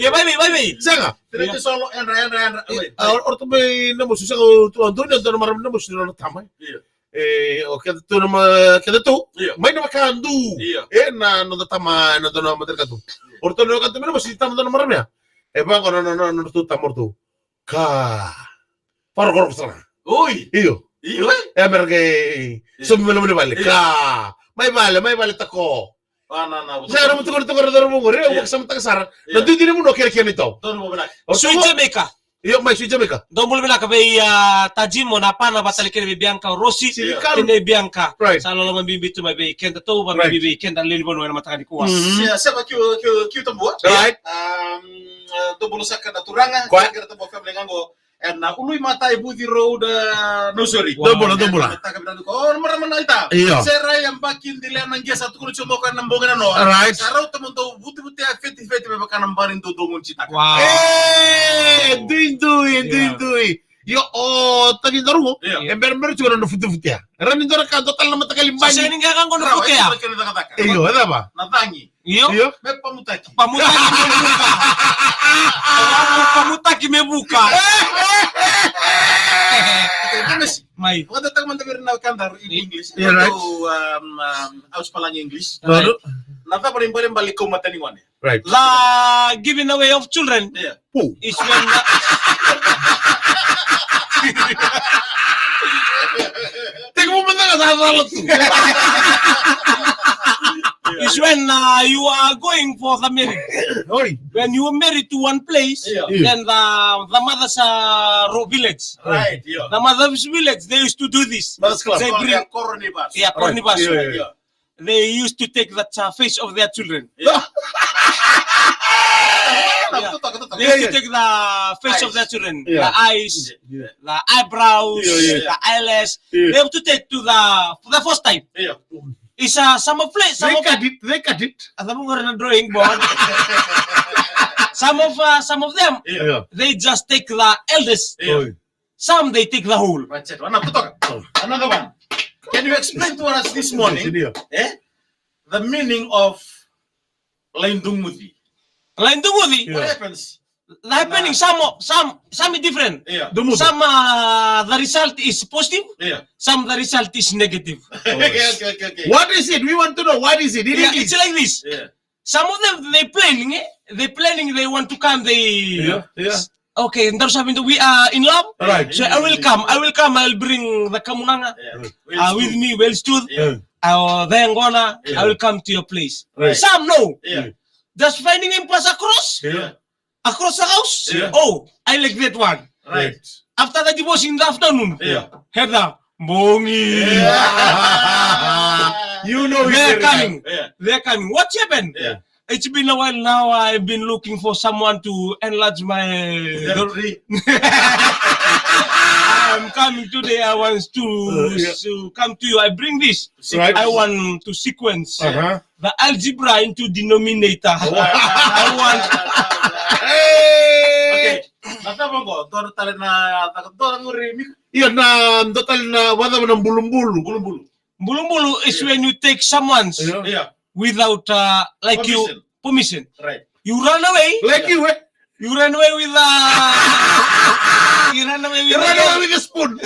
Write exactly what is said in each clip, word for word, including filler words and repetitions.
Ia, mai vei, mai vei. Sega. Tira tu solo, yadra, yadra, yadra. Oi. A, o, o ratou mai Namosi, sega, o ratou a dua ni, dua na marama mai Namosi, na nona tama. Io. E, o keda tu na ma-, keda tu. Io. Mai na Vakadu. Io. E, na noda tama, na dua na madraka tu. O ratou na Vakadu mai Namosi, tama dua na marama ya. E vaqo na, na, na, na ratou tama o ratou. Ka. Vakarokoroko sara. Oi. Io. Io, e? E, me ra qai, io, sobu mai loma ni vale. Io. Ka. Mai vale, mai vale tako. A, na, na, sa ra mutu qori, tu qori, cauravou qori. Io. Vakasamataka sara. Io. Na duidui ni vanua kei na kena itovo. Donu mo vinaka. O Sui Jamaica. Io, mai Sui Jamaica. Dou bula vinaka vei, a, Tajimo, na pana, vata tale kina vei Bianca, o Rosi. Sili Kalu. Kei nei Bianca. Right. Sa loloma bibi tu mai vei keda tou, va, right, bibi vei keda lewe ni vanua ena mataka nikua. Mhm. Sia, Seba Kiu, Kiu, Kiu Tabua. Right. Um, dou bula saka na turaga, koya, kei ira Tabua family ga qo. Ena Uluimatai Vuci Road, a, Nausori. Dou bula, dou bula. Ena mataka vinaka qo. O, na marama na ita. Io. Sera Yabaki Dilena Qesa, tukuna tiko mai o koya na bogi na noa. Right. Sa rauta mo dou vutivutia feti Tebe vaka na bari dou dou gun titaka. Wow. E, dui, dui, dui, yeah, dui. Io, o, taki darugo. Yeah. E bera, bera tiko na noda futefutea. Rani dora ka, dua tale na mataqali bani. Sega ni qai ka qo na futea. Rawa, e tiko na cakacaka. E, io, e cava? Na cagi. Io. Io. Me pamutaki. Pamutaki me vuka. Pamutaki me vuka. Okay, Demesi. Mai. Vakatataka mada vei ira na wekadaru in English. Yeah, right. Dou, um, um, ausi palagi English. Right. Na cava na ibalebale kau matani gone? Right. The giving away of children. Yeah. Poo. Is when the, tiko mada ga sa cala tu. Is when, uh, you are going for the marriage. Oi. When you are married to one place, yeah, yeah, then the, the mothers, uh, ro-, village. Right, yeah. The mothers village, they used to do this. Mothers club. They bring, yeah, Koronivas. Yeah, right. Koronivas. Yeah, yeah, yeah. They used to take that, uh, face of their children. Yeah. Yeah. They used to take the face of their children, yeah, the eyes, yeah, the eyebrows, yeah, yeah, the eyelash. Yeah. They have to take to the, for the first time. Yeah. It's, uh, some of place, some of, they cut it, they cut it. Some of them, uh, some of them, yeah, yeah, they just take the eldest. Yeah. Oh. Some they take the whole. That's it. Another, another one. Can you explain to us this morning, eh, the meaning of laidunguci? Laidunguci? Yeah. What happens? The happening, some, some, some is different. Yeah. Dumuci. Some, uh, the result is positive. Yeah. Some the result is negative. Okay, okay, okay, okay. What is it? We want to know what is it. Yeah, it's like this. Yeah. Some of them, they planning, eh? They planning, they want to come, they, yeah, yeah, okay, daru sa vinaka, we are in love. Right. So I will come, I will come, I will bring the kamunaga, yeah, uh, with me, well stood. Yeah. Uh, the yaqona, yeah, I will come to your place. Right. Some no. Yeah. Just finding him pass across. Yeah. Across the house. Yeah. Oh, I like that one. Right. After the devotion in the afternoon. Yeah. Head up. Bogi. Yeah. You know, they're coming. Yeah. They're coming. What happened? Yeah. It's been a while now. I've been looking for someone to enlarge my territory. I'm coming today. I want to, uh, yeah, to come to you. I bring this. Right. I want to sequence. Uh-huh. The algebra into denominator. Wow. I want. Hey! Okay. Na cava qo, dua tale na, dua qori, Mika? Io, na dua tale na, vacava na bulubulu? Bulubulu. Bulubulu is, yeah, when you take someone's, yeah, yeah, without, uh, like, you, permission. Permission. Right. You run away. Like, yeah, you, eh? You run away with the, you run away with, you the run girl. Away with the spoon.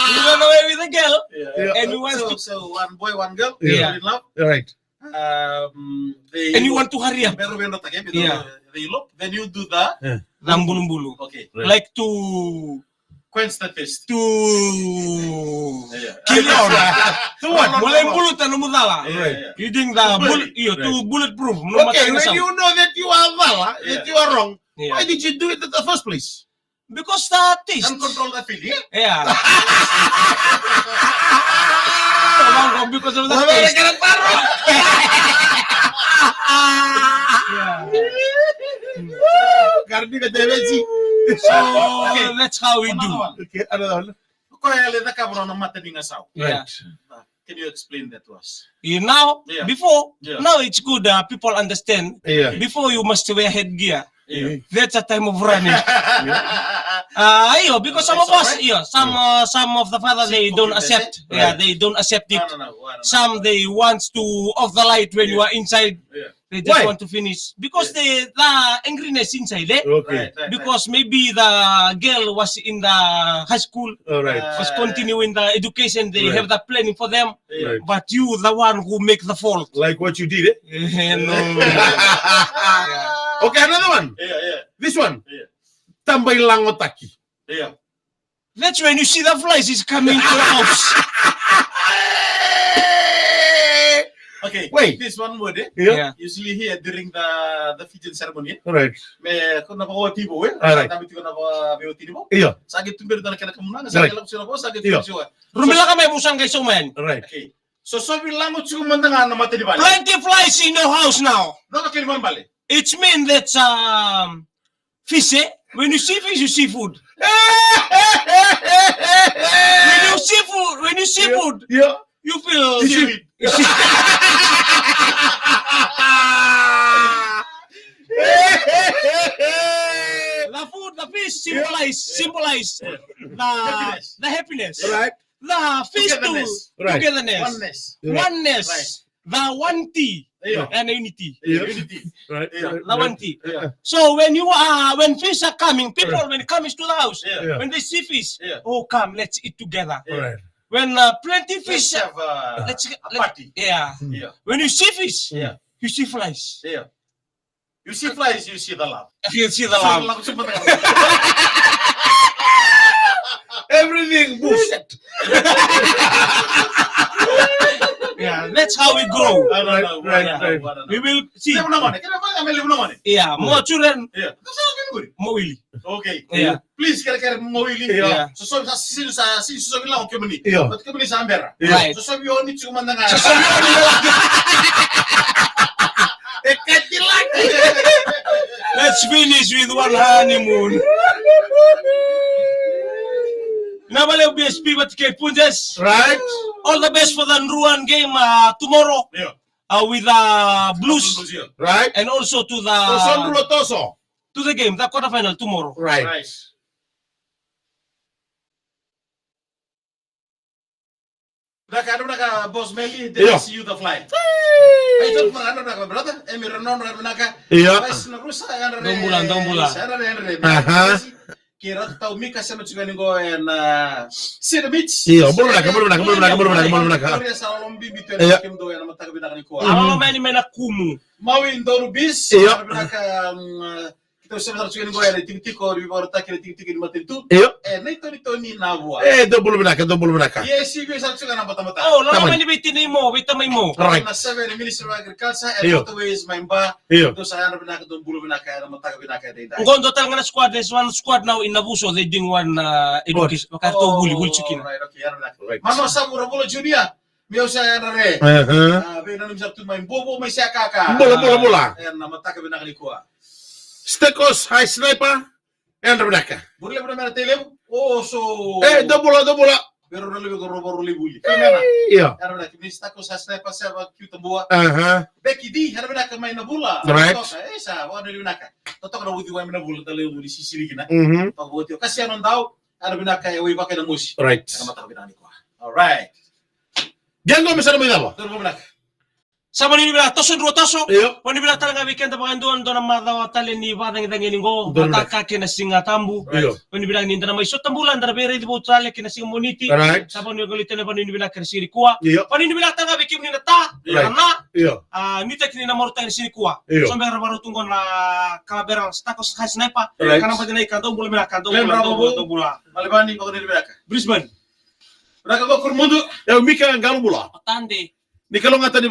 You run away with the girl, yeah, yeah, and you want, so, to, so one boy, one girl, yeah, in love. Right. Um, they, and you want to hurry up. They, yeah, they elope. Then you do the, yeah, the bulubulu. Okay. Right. Like to quench the thirst. To, yeah, kill on. To what? Mo lai buluta nomu cala. Yeah, yeah, yeah. Using the bullet, io, to bulletproof. No matter what. Okay, when you know that you are cala, yeah, that you are wrong, yeah, why did you do it in the first place? Because the taste. Can't control the feeling, eh? Yeah. Because of the taste. Yeah. Woo! Karnika Devesi. So, okay, that's how we do. Another one. Okay, another one. Ko ya le cakava na matanigasau. Yeah. Right. Uh, can you explain that to us? You now, yeah, before, yeah, now it's good, uh, people understand. Yeah. Before you must wear headgear. Yeah. That's a time of running. Yeah. Uh, io, because some of us, io, some, uh, some of the fathers, they don't accept. Yeah, they don't accept it. No, no, no, no, no. Some they want to off the light when you are inside. Yeah. They just want to finish because the, the angriness inside, eh? Okay. Right, right, right. Because maybe the girl was in the high school, all right, was continuing the education, they have the planning for them. Yeah. Right. But you, the one who make the fault. Like what you did, eh? Eh, no. Yeah. Okay, another one. Yeah, yeah. This one. Yeah. Tambailagotaki. Yeah. That's when you see the flies is coming to the house. Okay, wait, this one word, eh? Yeah. Yeah. Usually here during the, the Fijian ceremony, eh? Right. Me, ko na vakaoti vou, eh? All right. Sa tavi tiko na vakaoti vou. Yeah. Sa qai tuberi dua na kena kamunaga, sa qai lako tiko na vou, sa qai tuberi tiko. Rumelaka mai vou, sa qai sauma yani. Right. Okay. So, so vei lago tiko mada ga na mata ni vale. Plenty flies in your house now. Lago tiko ni vale. It means that, um, fish, eh? When you see fish, you see food. When you see food, when you see food, yeah, you feel seaweed. You see. It symbolize the, the happiness. Right. The feast to togetherness. Right. Togetherness. Oneness. Yeah. Oneness. Right. The one T. Yeah. And unity. Yeah. Unity. Right. Yeah. Right. The one T. Yeah. So when you are, when fish are coming, people, right, when it comes to the house, yeah, yeah, when they see fish, yeah, "Oh, come, let's eat together." Yeah. Right. When, uh, plenty fish, let's have a, let's, a let's, party. Yeah. Mm. Yeah. When you see fish, yeah, you see flies. Yeah. You see flies, you see the love. You see the love. Everything bullshit. Yeah, that's how we grow. Right, right, right. We will see. Yeah, more children. Yeah. More wili. Okay. Yeah. Please, kere, kere, mo wili. Yeah. So, so, sa, si, sa, si, so, so, vila, o kemuni. Yeah. But kemuni sa bera. Yeah. Right. So, so, vi oni tu manda nga. So, so, vi oni. E kati laki. Let's finish with one honeymoon. Na vale B S P but ke Punjas. Right. All the best for the Ndruan game, uh, tomorrow. Yeah. Uh, with, uh, Blues. Blues, yeah. Right. And also to the, toso, Ndrua, toso, to the game, the quarterfinal tomorrow. Right. Right. Vinaka, vinaka, Boss Meli, the, yeah, see you the fly. Hey, don't, vinaka, brother. Emi Renon, vinaka. Yeah. Vice na rusa, yadra re. Dou bula, dou bula. Yadra re, yadra re. Aha. Kei Ratu Tau Mika, sema tiko yani qo ena Cedar Beach. Io, bula vinaka, bula vinaka, bula vinaka, bula vinaka, bula vinaka. Io. Sa lombibi tu ena, io, kemudou ena mataka vinaka nikua. A loloma yani mai na Kumu. Maui Doru Beach. Io. Vinaka, mm, keitou sema sara tiko yani qo ena tikotiko, ni vakarautaki na tikotiko ni matanitu. Io. E, na itonitoni na vua. E, dou bula vinaka, dou bula vinaka. Ia, e sivi sara tiko na batabata. O, loloma yani vei Tinai Mo, vei Tamai Mo. Right. Na seven, Ministry of Agriculture and, io, Waterways, mai Ba. Io. Dou sa yadra vinaka, dou bula vinaka, ena mataka vinaka edaidai. Qo dua tale ga na squad, there's one squad now in Navuso, they doing one, uh, education. Vaka ratou vuli, vuli tiko kina. Right, okay, yadra vinaka. Right. Mama Savu Ravula Junior, meu sa yadra re. Aha. Ah, vei nanumi sa tu mai Bobo, mai Sekaka. Bula, bula, bula. Ah, ena mataka vinaka nikua. Stekos, hi, Sniper. Yadra vinaka. Bula vinaka, Mera Tailevu. O, so. E, dou bula, dou bula. Vei rau na levu ko Rovo Rau Leivuli. Io. Yadra vinaka, Mister Tako, sa Sniper, Seva, Kiu Tabua. Aha. Beki D, yadra vinaka mai Navula. Right. Totoka, e, sa, wa, yadra vinaka. Totoka na uciwai mai Navula, da levu ni sisili kina. Mhm. Toka oti o Kasiano Dau, yadra vinaka, e Waivaka, Namosi. Right. Ena mataka vinaka nikua. All right. Qai qo me sa na mai cava? Dou bula vinaka. Sa vanuinui vinaka, toso Drua, toso. Io. Vanuinui vinaka tale ga vei keda vakadua, dua na macawa tale ni vakacagicagi ni qo. Dua na mataka kei na Siga Tabu. Io. Vanuinui vinaka ni da na mai sota bula, da na veiraici vou tale kei na siga Moniti. Right. Sa vanuinui vinaka, vanuinui vinaka ena siga nikua. Io. Vanuinui vinaka tale ga vei kemuni na ta, right, na na. Io. A, nuitaki ni na marautaki ena siga nikua. Io. So bera vakarau tu qo na ka bera sa Tako, sa Sniper. Right. Ka na baci na ika, dou bula vinaka, dou bula, dou bula, dou bula. Malevani, vanuinui vinaka. Brisbane. Vinaka qo Kurumudu. E, o Mika, qalo bula. Tande. Ni kalougata ni